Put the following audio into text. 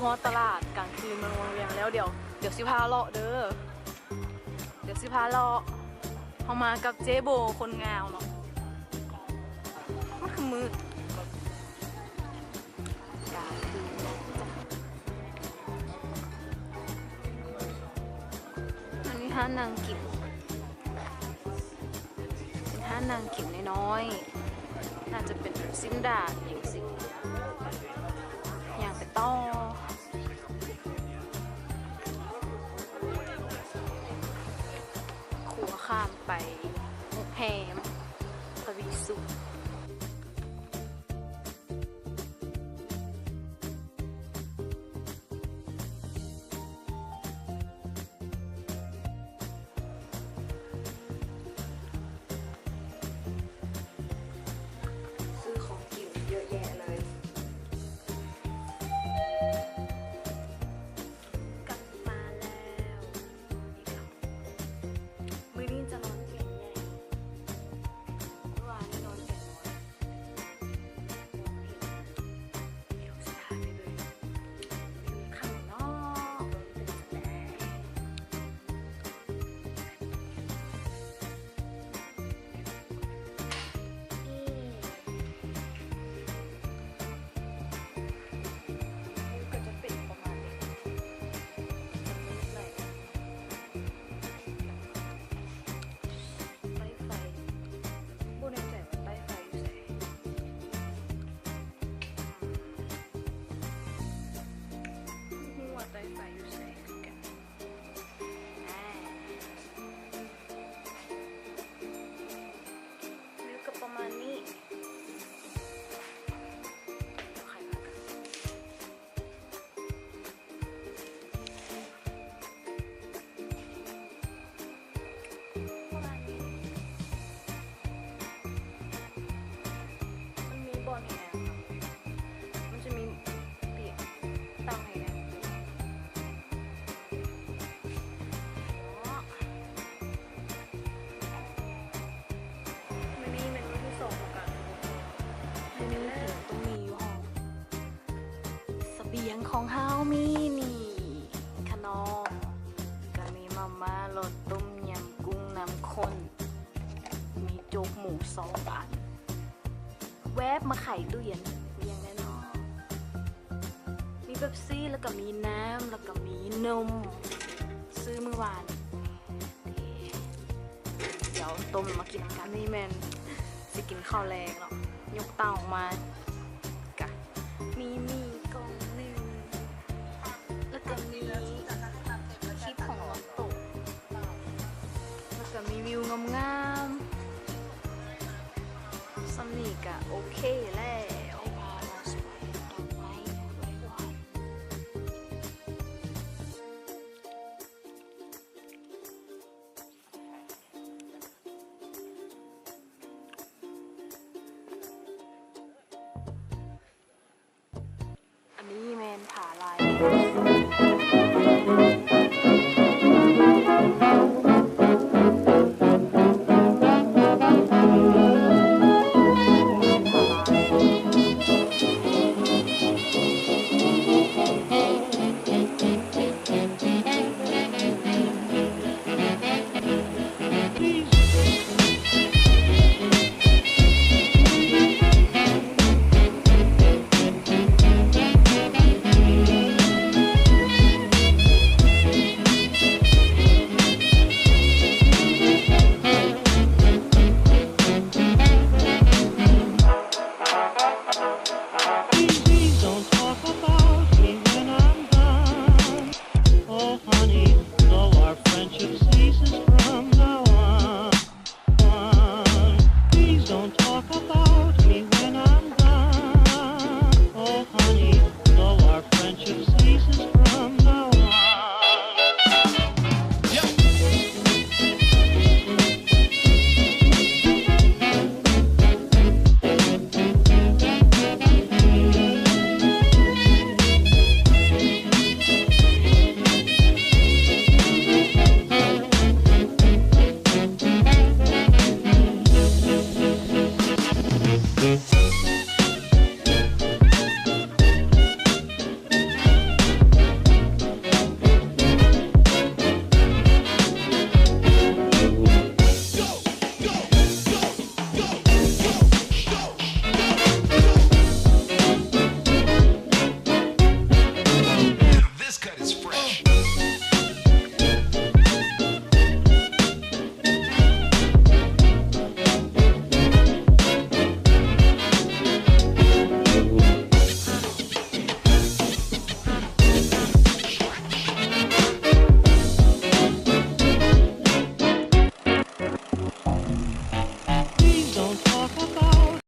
ຮອດຕະຫຼາດກາງຄືນເມືອງວັງວຽງແລ້ວ ດຽວ ດຽວຊິພາເລາະເດີ ດຽວຊິພາເລາະ. ເຮົາມາກັບເຈ້ໂບຄົນງາມເນາະ. ມັນຄືມືດ ກາງຄືນ. ອັນນີ້ຮ້ານນັ່ງກິນ ເປັນຮ້ານນັ່ງກິນນ້ອຍໆ ໜ້າຈະເປັນແບບຊີ້ນດາດຫຍັງຊີ້ ຍ່າງໄປຕໍ່. ຂົວຂ້າມໄປໂຮງແຮມທະວີສຸກ. ຊື້ຂອງກິນເຍາະແຍະເລີຍ. ກັບມາແລ້ວ. ມື້ນີ້ຈະນອນຕຽງໃຫຍ່ ເມື່ອວານນີ້ນອນຕຽງນ້ອຍ. ດຽວຊິພາໄປເບິ່ງວິວຂ້າງນອກວ່າມັນເປັນຈັ່ງໃດ. ນີ້ ວິວກໍຈະເປັນປະມານນີ້ ຈະມືດໜ້ອຍ. ໄຟ ໄຟ ບໍ່ແນ່ໃຈວ່າໄຟ ໄຟຢູ່ໃສ ບໍ່ຮູ້ວ່າໄຟ ໄຟຢູ່ໃສຄືກັນ. ອ່າ ວິວກໍປະມານນີ້. ປະມານນີ້ ມັນມີບ່ອນໃຫ້ນັ່ງເນາະ ມັນຈະມີເຕີຍງຕັ້ງໃຫ້ນັ່ງເນາະ. ມື້ນີ້ແມ່ນມື້ທີສອງຂອງການ ມື້ນີ້ກິນຕົ້ມໝີ່ຢູ່ຫ້ອງ. ສະບຽງຂອງເຮົາມີນີ້ຂະໜອມ ກະມີມາມ່າ ລົດຕົ້ມຍຳ ກຸ້ງນ້ຳຂຸ້ນ ມີໂຈກໝູສອງອັນ ແວບມາໄຂຕູ້ເຢັນ ມີຫຍັງແນ່ເນາະ ມີເປັບຊີ ແລ້ວກະມີນ້ຳ ແລ້ວກະມີນົມ ຊື້ມື້ວານ. ດຽວຕົ້ມມາກິນນຳກັນ. ນີ້ແມ່ນຊິກິນເຂົ້າແລງເນາະ ຍົກເຕົາອອກມາ ກະມີໝີ່ກ່ອງໜຶ່ງ ແລ້ວກະມີຄລິບຂອງນ້ອງໂຕ ແລ້ວກະມີວິວງາ